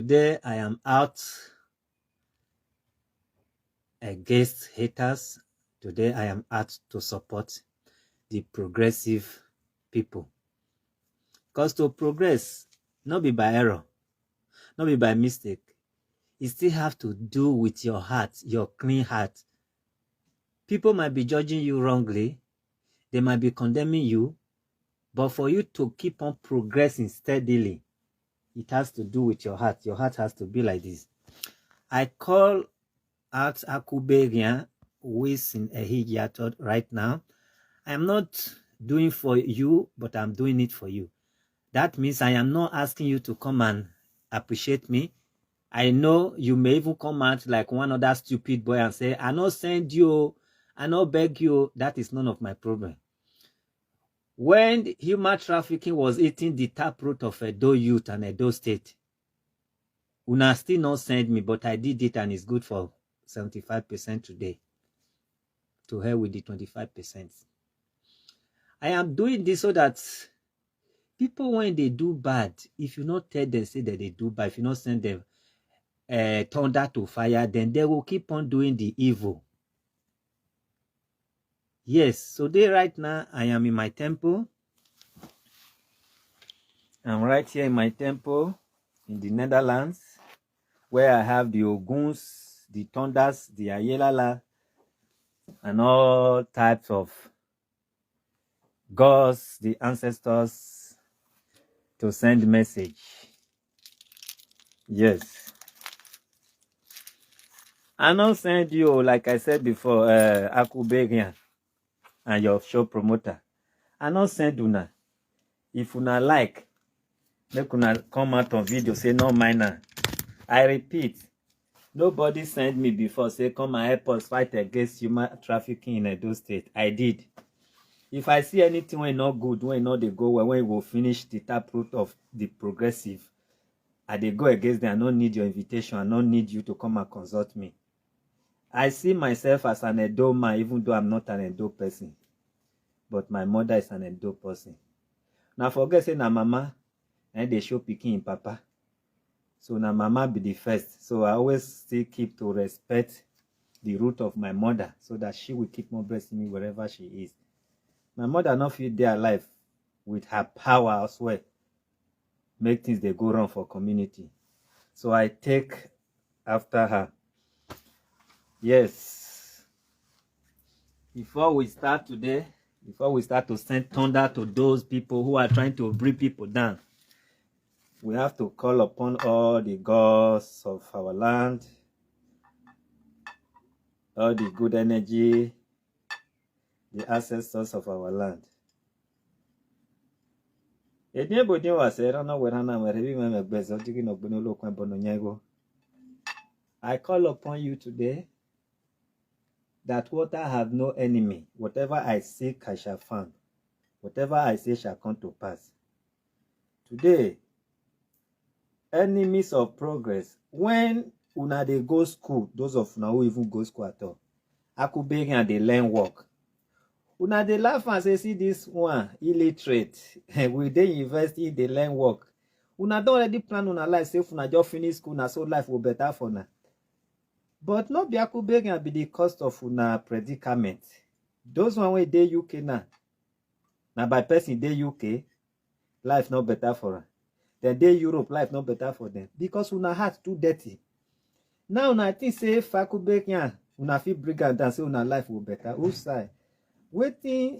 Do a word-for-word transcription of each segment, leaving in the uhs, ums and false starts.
Today I am out against haters. Today I am out to support the progressive people. Because to progress, not be by error, not be by mistake. It still have to do with your heart, your clean heart. People might be judging you wrongly, they might be condemning you, but for you to keep on progressing steadily, it has to do with your heart. Your heart has to be like this. I call out Akuberian, who is in Ehigiato right now. I am not doing for you, but I'm doing it for you. That means I am not asking you to come and appreciate me. I know you may even come out like one other stupid boy and say, "I not send you, I not beg you." That is none of my problem. When human trafficking was eating the taproot of Edo youth and Edo State, una still not send me, but I did it and it's good for seventy-five percent today. To hell with the twenty-five percent. I am doing this so that people, when they do bad, if you not tell them say that they do bad, if you not send them uh, thunder to fire, then they will keep on doing the evil. Yes, so they right now, I am in my temple. I'm right here in my temple in the Netherlands, where I have the Oguns, the Thunders, the Ayelala, and all types of gods, the ancestors, to send message. Yes. I not send you, like I said before, uh, Akuberian and your show promoter. I not send una. If una like, make una come out on video, say no minor. I repeat, nobody send me before, say come and help us fight against human trafficking in Edo State. I did. If I see anything wey not good, wey not dey go well, when we finish the taproot of the progressive, I dey go against them. I no need your invitation. I no need you to come and consult me. I see myself as an Edo man, even though I'm not an Edo person. But my mother is an Edo person. Now forget say na mama, and they show pikin papa. So na mama be the first. So I always still keep to respect the root of my mother so that she will keep on blessing me wherever she is. My mother not fit dey alive with her power as well. Make things they go wrong for community. So I take after her. Yes. Before we start today, before we start to send thunder to those people who are trying to bring people down, we have to call upon all the gods of our land, all the good energy, the ancestors of our land. Edin ebo din wa se ran na we ran na we rebi me me gbezo digi no gbenu lo kwen bono nyego. I call upon you today that water have no enemy. Whatever I seek, I shall find. Whatever I say shall come to pass. Today, enemies of progress, when una dey go school, those of una who even go school at all, Akuberian dey learn work. Una dey laugh and say, "See this one, illiterate." We dey university, dey learn work. Una don already plan una life, say if una just finish school, na so life go better for una. But no be Akuberian be the cost of una predicament. Those one wey dey U K now, na by person dey U K, life no better for am. Dem dey Europe, life no better for them because una heart too dirty. Now una think say if Akuberian, una fit bring am down, say una life go better. Who side? Wetin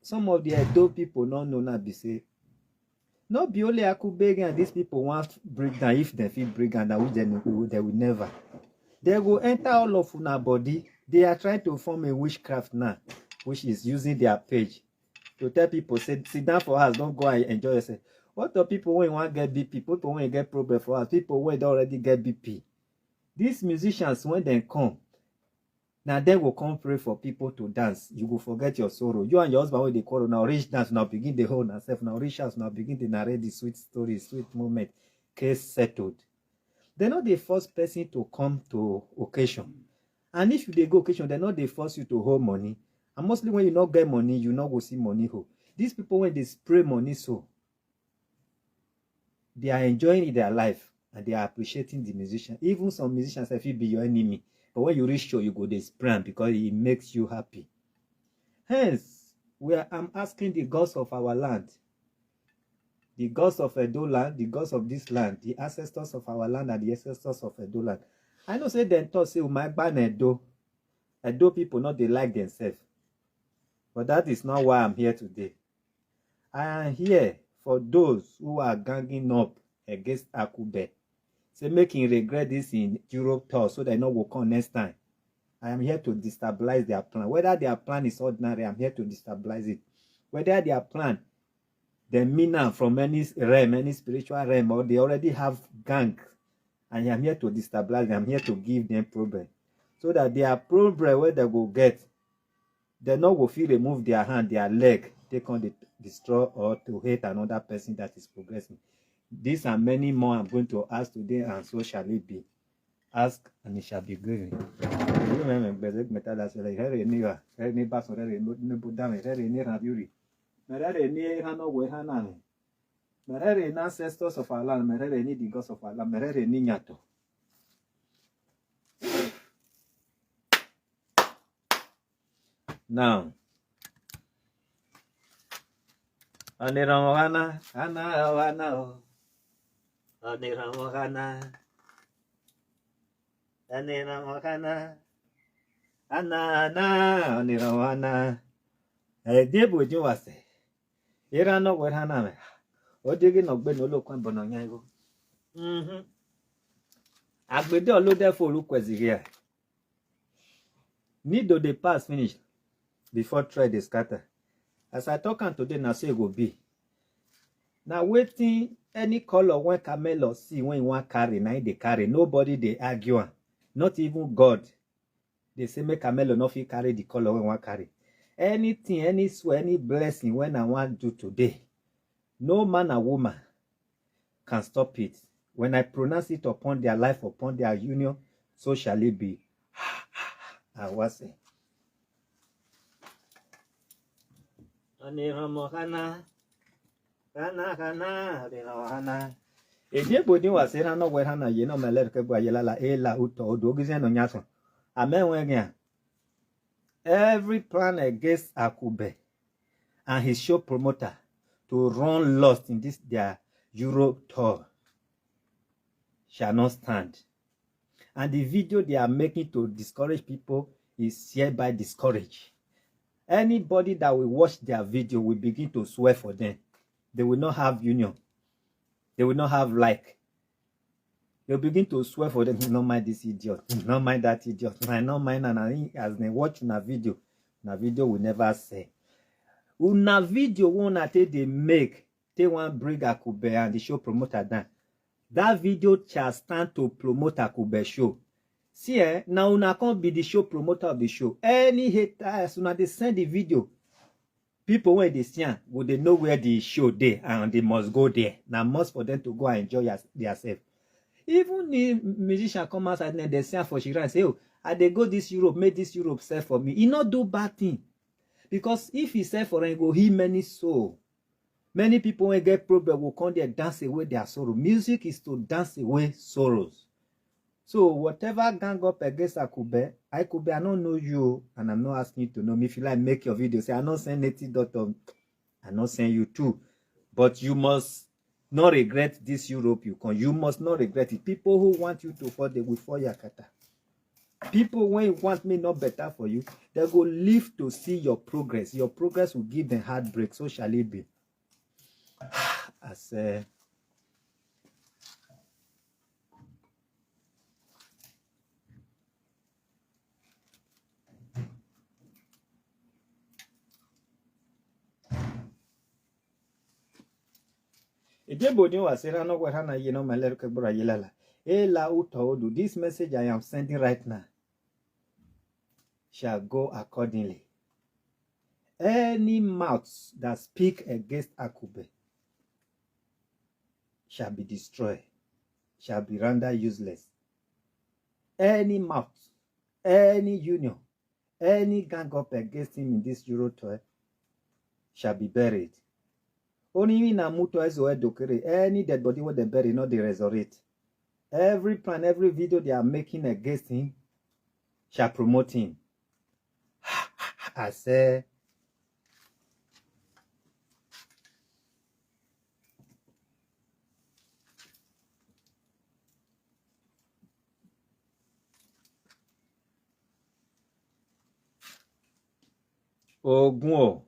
some of the Edo people no know now be say, no be only Akuberian these people want bring down. If dem fit bring am down, which dem, dem will never. They go enter all of una body. They are trying to form a witchcraft now, which is using their page to tell people, say, "Sit down for house, don't go and enjoy yourself." What of people wey wan get B P, people wey get problem for house, people wey don already get B P? These musicians, when dem come, na dem go come pray for people to dance. You go forget your sorrow. You and your husband wey dey quarrel now, reach dance now, begin dey hold yourself now, reach house now, begin dey narrate the sweet story, sweet moment, case settled. Dem no dey force person to come to occasion. And if you dey go occasion, dem no dey force you to hold money. And mostly when you no get money, you no go see money hold. These people wey dey spray money so, they are enjoying their life. and they are appreciating the musician. Even some musicians, if you be your enemy, but when you reach show, you go dey spray am because it makes you happy. Hence, we are, I'm asking the gods of our land, the gods of Edo land, the gods of this land, the ancestors of our land and the ancestors of Edo land. I know say dem talk say Umagba na Edo. Edo people no dey like themselves. But that is not why I'm here today. I am here for those who are ganging up against Akube. Say make him regret this in Europe tour so they no go come next time. I am here to destabilize their plan. Whether their plan is ordinary, I'm here to destabilize it. Whether their plan, they mean am from any realm, any spiritual realm, or they already have gang, and I'm here to destabilize them. I'm here to give them problem, so that their problem where they go get, they no go fit remove their hand, their leg, they can de- destroy or to hate another person that is progressing. These and many more I'm going to ask today, and so shall it be. Ask and it shall be given. Ìwé mẹ́rin gbẹ̀dẹ́ gbẹ̀ta la ṣẹlẹ̀ ìrẹ́rẹ́ ní wa, ìrẹ́rẹ́ ní bàtún, ìrẹ́rẹ́ ní bùdámì, ìrẹ́rẹ́ ní ràbíùrì, mẹ̀rẹ́rẹ́ ní hánà wẹ̀ hánà mi, mẹ̀rẹ́rẹ́ ní ancestors of our land, mẹ̀rẹ́rẹ́ ní the gods of our land, mẹ̀rẹ́rẹ́ ní nyàtọ̀. Now, Aniramogana, Ana, Ana, oh. Aniramogana, Aniramogana, Ana, Ana, Aniramogana. Ede bojo wase. Era no gwe hana me. Odigi no gbe no lo kwen bono nyaigo. Mhm. Agbede olode fo ru kwezige. Needle dey pass finish before thread dey scatter. As I talk am today, na so e go be. Na wetin any color wey Camelo see wey e wan carry, na im dey carry. Nobody dey argue am. Not even God dey say make Camelo no fit carry the color wey e wan carry. Anything, any swear, any blessing wey I wan do today, no man and woman can stop it. When I pronounce it upon their life, upon their union, so shall it be. Awase. Aniramogana, Kana, Kana, Aniramogana. Eje bodi wa sera no we hana ye no mele ke gba ye lala e la uto odo gize no nyaso. Amen we gya. Every plan against Akube and his show promoter to run lost in this their Europe tour shall not stand. And the video they are making to discourage people is hereby discouraged. Anybody that will watch their video will begin to swear for them. They will not have union. They will not have like. They'll begin to swear for them. "Hmm, no mind this idiot. Hmm, no mind that idiot. I no mind." And I, as they watch una video, una video will never say. Una video wey una take dey make, take wan bring Akube and the show promoter down. That video shall stand to promote Akube show. See, eh, now una come be the show promoter of the show. Any haters, una dey send the video. People wey dey see am go dey know where the show dey and they must go there. Na must for them to go and enjoy their, their self. Even the musician come outside and they see am for Shira and say, "Oh, I dey go this Europe, make this Europe sell for me." He no do bad thing. Because if he sell for am, he go heal many soul. Many people wey get problem go come there dance away their sorrow. Music is to dance away sorrows. So whatever gang up against Akube, Akube, I don't know you and I'm not asking you to know me. If you like, make your video. Say, "I no send native doctor, I no send you too." But you must not regret this Europe you come. You must not regret it. People who want you to fall, they will fall yakata. People when want me not better for you, they go live to see your progress. Your progress will give them heartbreak. So shall it be. I say, Ejebodin wasera no gwe hana ye no mele ke bura yelala. Ela uto odu. This message I am sending right now shall go accordingly. Any mouth that speak against Akube shall be destroyed, shall be rendered useless. Any mouth, any union, any gang up against him in this Euro tour shall be buried. Only in Amuto Ezo Edokere, any dead body wey dem bury, no dey resurrect. Every plan, every video they are making against him shall promote him. I say, ogun o,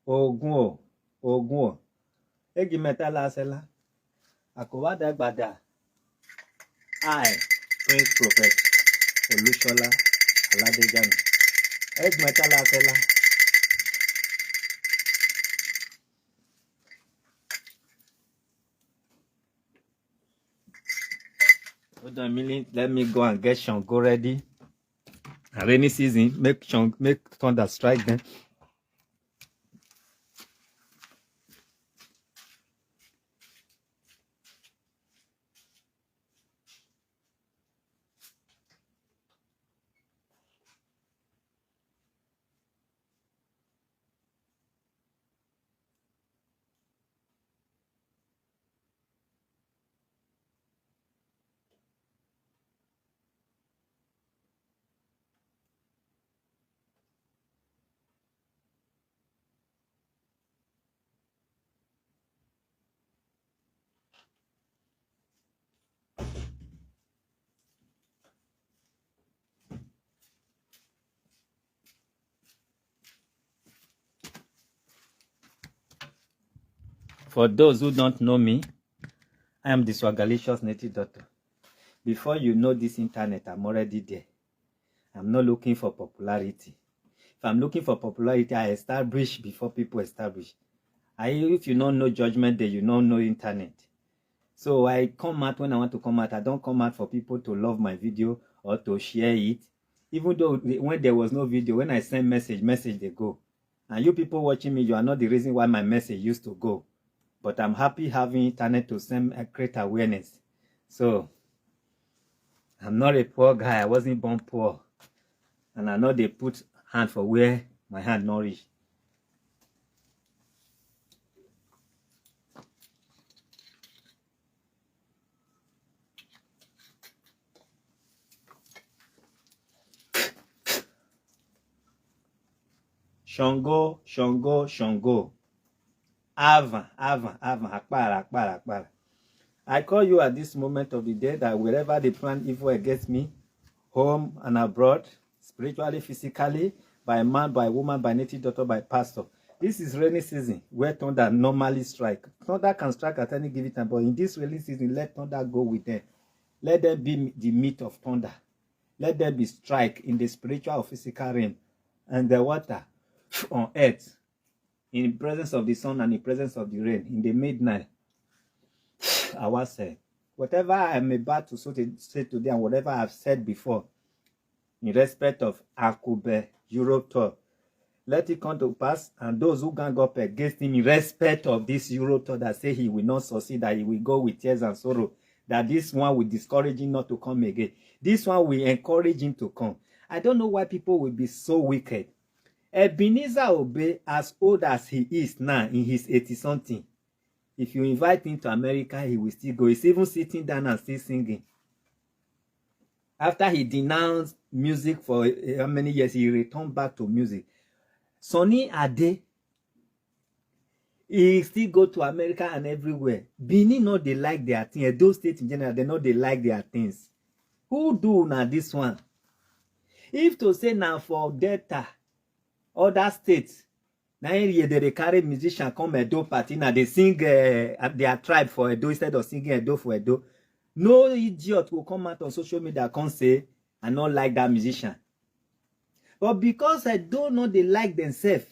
ogun o, ogun o. Egi metala asela. Akobada gbada. I, Prince Prophet Olushola Aladejani. Egi metala asela. Hold on a minute. Let me go and get Shango ready. And rainy season, make Shang, make thunder strike them. For those who don't know me, I am the Swagalicious native doctor. Before you know this internet, I'm already there. I'm not looking for popularity. If I'm looking for popularity, I establish before people establish. I, if you don't know Judgment Day, you don't know internet. So I come out when I want to come out. I don't come out for people to love my video or to share it. Even though the- when there was no video, when I send message, message they go. And you people watching me, you are not the reason why my message used to go. But I'm happy having internet to send and create awareness. So I'm not a poor guy. I wasn't born poor. And I know they put hand for where my hand not reach. Shango, Shango, Shango. Ava, Ava, Ava, Akpara, Akpara, Akpara. I call you at this moment of the day that wherever they plan evil against me, home and abroad, spiritually, physically, by man, by woman, by native daughter, by pastor. This is rainy season where thunder normally strike. Thunder can strike at any given time, but in this rainy season, let thunder go with them. Let them be the meat of thunder. Let them be strike in the spiritual or physical realm and the water on earth, in the presence of the sun and the presence of the rain, in the midnight. I was said, whatever I am about to say today and whatever I've said before, in respect of Akube Europe tour, let it come to pass, and those who gang up against him in respect of this Euro tour that say he will not succeed, that he will go with tears and sorrow, that this one will discourage him not to come again. This one will encourage him to come. I don't know why people will be so wicked. Ebenezer Obey, as old as he is now, in his eighty something, if you invite him to America, he will still go. He's even sitting down and still singing. After he denounced music for, eh, how many years, he returned back to music. Sunny Ade, he still go to America and everywhere. Benin no dey like their thing. Edo State in general, they no dey like their things. Who do na this one? If to say na for Delta, other states, na im dey dey carry musician come Edo party, na dey sing, eh, their tribe for Edo instead of singing Edo for Edo. No idiot go come out on social media come say, "I no like that musician." But because Edo no dey like themselves,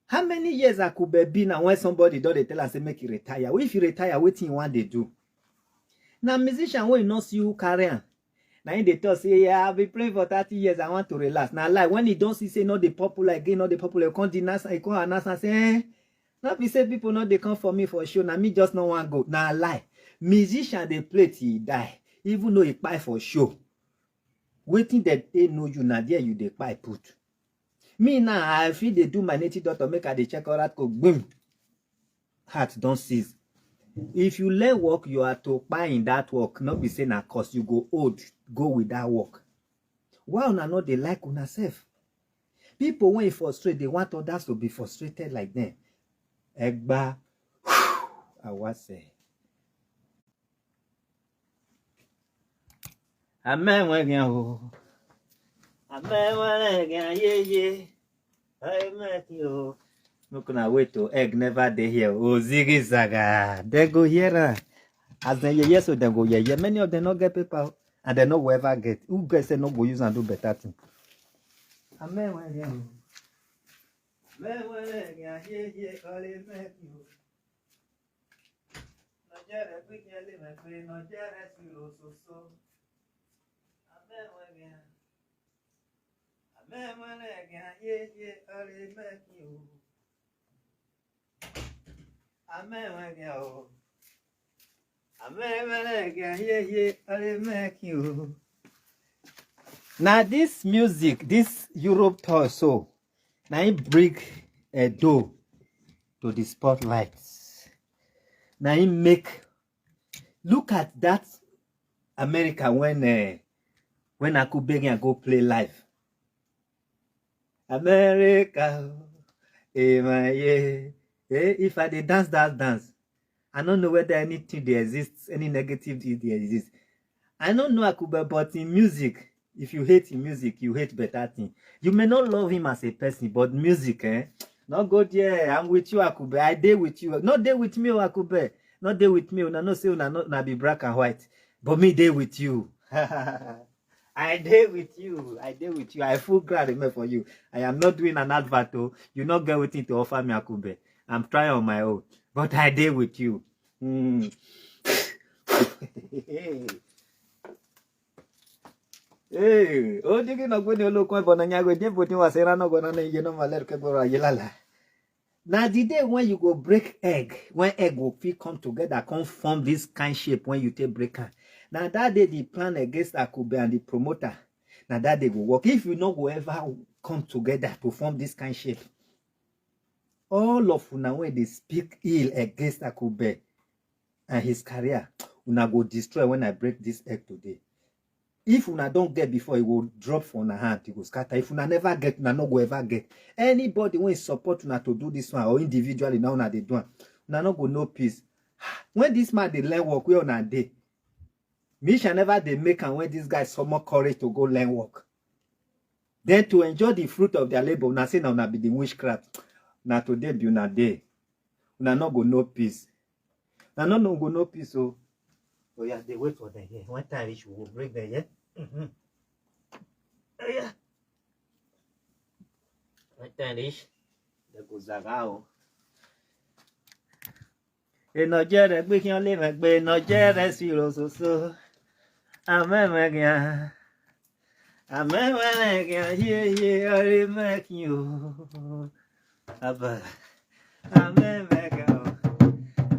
how many years Akube be na when somebody don dey tell am say make he retire? If you retire, wetin you wan dey do? Na musician wey you no see who carry am. Na him dey talk say, "Yeah, I've been playing for thirty years. I want to relax." Na lie. When he don see say no dey popular again, no dey popular, he come denounce am, he come announce am say, "Eh, no be say people no dey come for me for show. Na me just no wan go." Na lie. Musician dey play till he die, even though he kpai for show. Wetin dem take know you, na there you dey kpai put. Me now, I fit dey do my native doctor, make I dey check out rat go boom. Heart don seize. If you learn work, you are to kpai in that work. Not be say na cause you go old, go with that work. Why una no dey like una sef? People when you frustrate, they want others to be frustrated like them. Egba, awase. Amen, wegen o. Amen, wegen, yeah, yeah. Amen, yo. Look na wait to egg never dey here. Oh, ziggy zaga. They go here. As they yeah, yes, so they go yeah, yeah. Many of them not get paper, and they no go ever get. Who get say no go use and do better thing? Amen, wegen o. Amen, wegen, yeah, yeah. All amen, yo. Nojere kwikele mekwe, nojere siro soso. Amen, wegen. Amen, wegen, yeah, yeah, all amen, yo. Amen, wegen, oh. Amen, wegen, yeah, yeah, all amen, yo. Now this music, this Europe tour, so now he bring a door to the spotlight. Now he make, look at that America when uh, when Akubegin go play live. America, oh, eh, my, yeah. Eh, if I dey dance that dance, I don't know whether anything they exist, any negative thing they exist. I don't know Akube, but in music, if you hate in music, you hate better thing. You may not love him as a person, but music, eh? Not go there. I'm with you, Akube. I dey with you. Not dey with me, oh, Akube. Not dey with me. Una no say una no na be black and white, but me dey with you. I dey with you. I dey with you. I full ground remain for you. I am not doing an advert, oh. You not get wetin to offer me, Akube. I'm trying on my own, but I dey with you. Mm. Hey, oh, digi no gwe ni olokun ebo na nyagwe je boti wa sera no gona na iye no maler ke bora yelala. Now the day when you go break egg, when egg will fit come together, come form this kind shape when you take break am. Now that day the plan against Akube and the promoter, now that day go work. If you no go ever come together to form this kind shape, all of una when they speak ill against Akube and his career, una go destroy when I break this egg today. If una don't get before, it will drop for una hand, it will scatter. If una never get, una no go ever get. Anybody when support una to do this one or individually now una dey do am, una no go know peace. When this man dey learn work, where una dey? Me shall never dey make am when this guy summon courage to go learn work. Then to enjoy the fruit of their labor, una say na una be the witchcraft. Na today be una day. Una no go know peace. Na no no go know peace o. Oh yeah, they wait for them here. When time reach, we will bring them here. Mm-hmm. Oh yeah. When time reach, they go zaga o. Enojere gbe kiyan le me gbe enojere si ro so so. Amen, amen, yeah. Amen, amen, yeah, yeah, yeah, I make you. Abba. Amen, amen, yeah.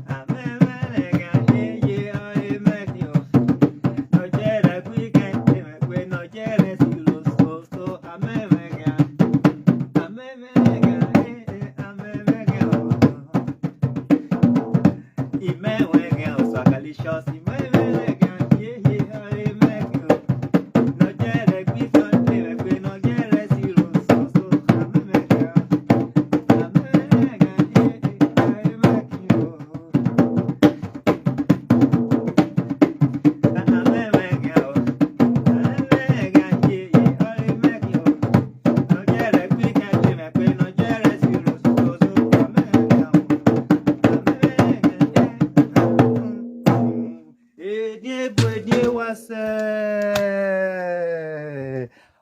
Amen, amen, yeah, yeah, I make you. Nojere gbe kiyan le me gbe enojere si ro so so. Amen, amen, yeah. Amen, amen, yeah, yeah, amen, amen, yeah.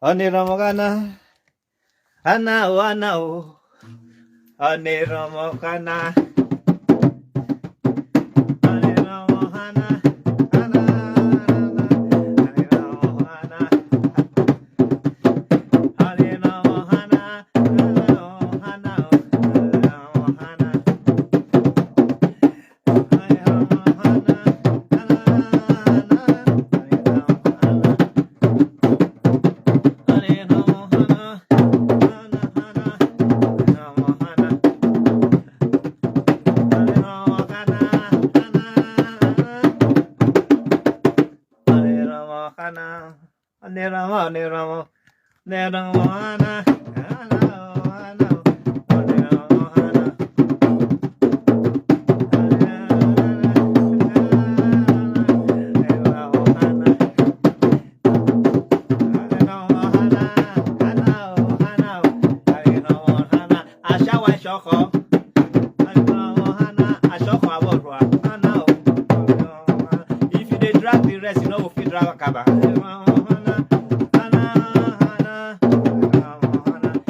Aniramagana. Ana o, ana o. Aniramagana. Hana, Hana, Hana, Hana, Hana, Hana, Hana, Hana. Ashawa shoko. If you dey drag the rest, you no go fit drag akaba.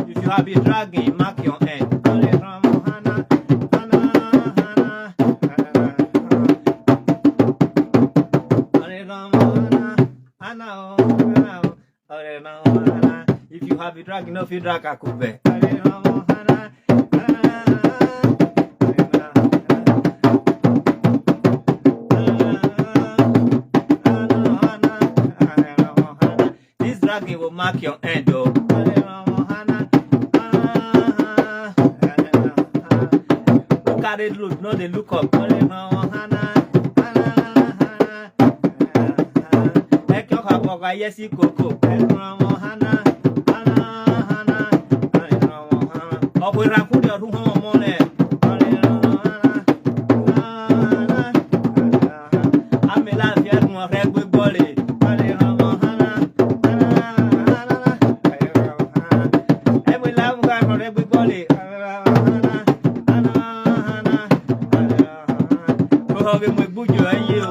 If you have been dragging, mark your end. If you have been dragging, no fit drag akube. This dragging will mark your end, oh. Who carry load, no dey look up. Ẹ kí ọkọ̀ àpọ̀kọ̀ ayé sí kòkó. Ọ̀pọ̀ ìràkúrẹ̀ ọdún hàn ọmọ rẹ̀. Amela fiat mo regbe bole. Ebe la mo ga mo regbe bole. Ko ho ge mo bujo ayo.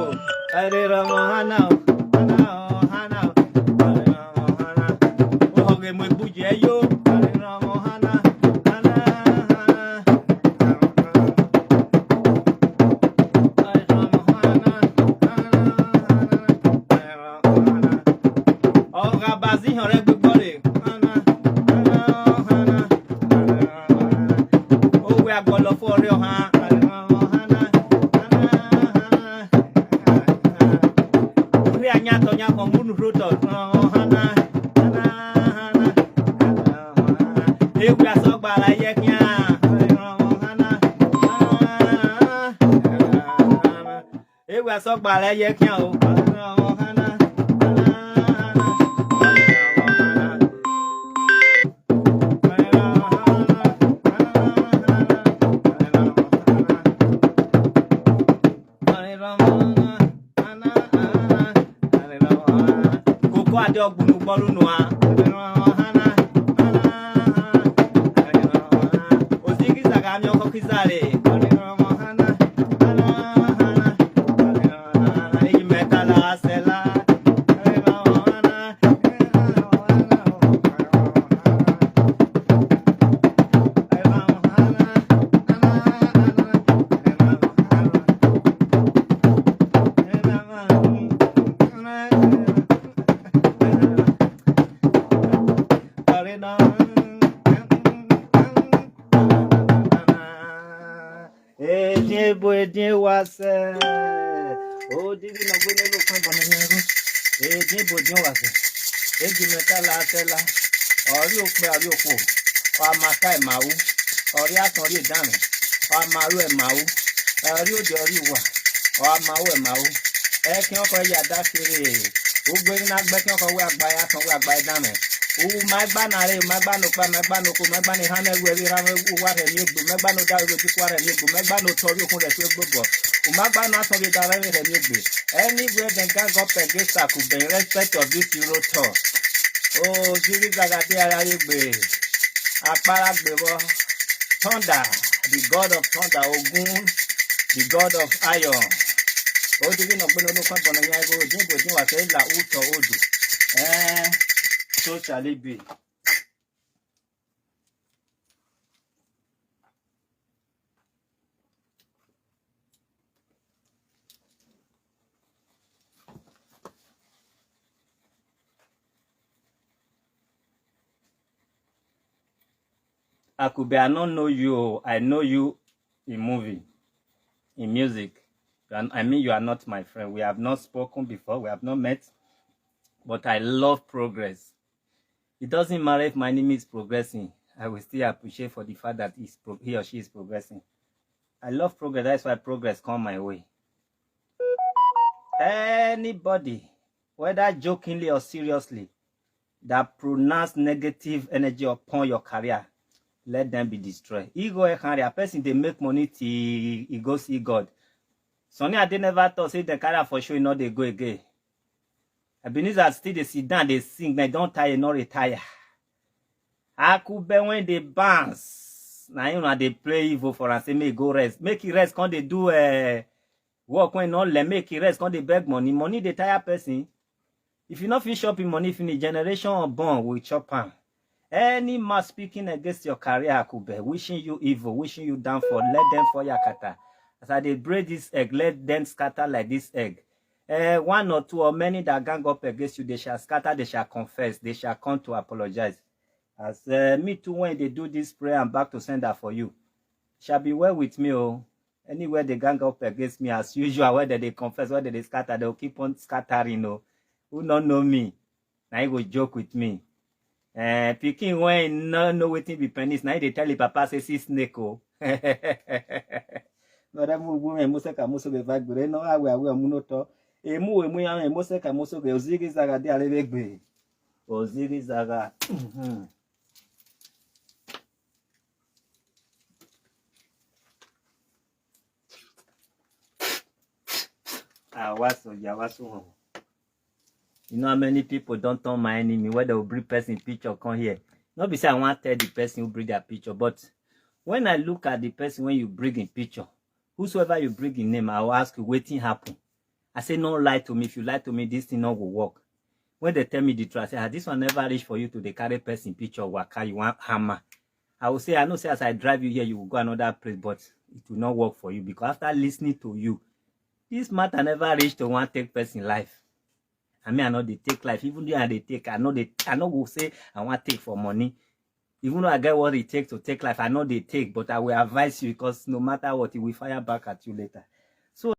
Are ra mo hana o. Hana o, hana o. Are ra mo hana. Ko ho ge mo bujo ayo. Are ra mo hana. Hana, hana. Ọ̀gá Bazi hàn rẹ gbígbọ́ rè. Owe agọlọ fún ọrẹ ọ̀hán. Orí anyatọ̀ nyakọ̀ múnú rótọ̀. Ewu asọgbara yẹ kíá. Ewu asọgbara yẹ kíá o. Koko ade ọgbunu gbọlu nua. Ozigi zaga mi ọkọ kizale. Eyi mẹta la sẹla. Edin ebo, edin ewa sẹ. O digi nọ gbé nílò fún ìbọn nínú ẹrú. Edin ebo, edin ewa sẹ. Egi mẹta la sẹ la. Ọrí òpẹ, ọrí òpó. Ọmọ ká ẹ̀ máa wú. Ọrí àtàn, ọrí ìdáhùn. Ọmọ arú ẹ̀ máa wú. Ọrí òde, ọrí ìwà. Ọmọ arú ẹ̀ máa wú. Ẹ kí wọn kọ yà dá kiri. Ó gbé nínú agbẹ́ kí wọn kọ wé àgbáyé àtàn, wé àgbáyé dáhùn. Wu magba na re, magba no pa, magba no ko, magba ni hame we ri hame wu wa re ni egbe, magba no da we ti kwa re ni egbe, magba no tori okun re ti egbe bo. U magba no asan bi da re re ni egbe. Anywhere dem gang up against Akube in respect of this Euro tour. Oh, Ziri Zaga de ara egbe. Apara gbe bo. Thunder, the god of thunder, Ogun, the god of iron. O digi no gbe no lo kan bono yan go din go din wa se la u to odu. Eh, so shall it be. Akube, I no know you. I know you in movie, in music. You are, I mean, you are not my friend. We have not spoken before. We have not met. But I love progress. It doesn't matter if my enemy is progressing. I will still appreciate for the fact that he's pro-, he or she is progressing. I love progress. That's why progress come my way. Anybody whether jokingly or seriously, that pronounce negative energy upon your career, let them be destroyed. Ego e carry a person dey make money till e go see God. Sunny Ade never talk say the career for show e no dey go again. Ebenezer still dey sit down dey sing, dem don tire, no retire. Akube when dey bounce, na him una dey play evil for am say make e go rest, make e rest come dey do uh, work when no let make e rest come dey beg money. Money dey tire person. If you no fit chop him money finish, generation unborn will chop am. Any man speaking against your career, Akube, wishing you evil, wishing you downfall, let them fall yakata. As I dey break this egg, let them scatter like this egg. Uh, one or two or many that gang up against you, they shall scatter, they shall confess, they shall come to apologize. As uh, me too, when they do this prayer and back to sender for you, shall be well with me. Oh, anywhere they gang up against me, as usual, whether they confess, whether they scatter, they'll keep on scattering. Oh, who don't know me, now you go joke with me. Uh, picking when no know waiting be penis, now they tell the papa say see snake. Oh, no, that move women, Musaka Musobe Vagbere, no, I will, I will, Munoto. Emu, emu, ya, emu, seka, musoge, ozigi zaga, di alebegbe. Ozigi zaga. Mhm. Awaso, yawaso. You know how many people don't turn my enemy when they will bring person picture come here. Not be say I want tell the person who bring their picture, but when I look at the person when you bring in picture, whosoever you bring in name, I will ask you wetin happen. I say no lie to me. If you lie to me, this thing no go work. When they tell me the truth, I say, ah, this one never reach for you to dey carry person picture waka, you want hammer. I will say, I know say as I drive you here, you will go another place, but it will not work for you because after listening to you, this matter never reach to one take person life. I mean, I know they take life. Even though I dey take, I know they, I know go say I want take for money. Even though I get what it takes to take life, I know they take, but I will advise you because no matter what, it will fire back at you later.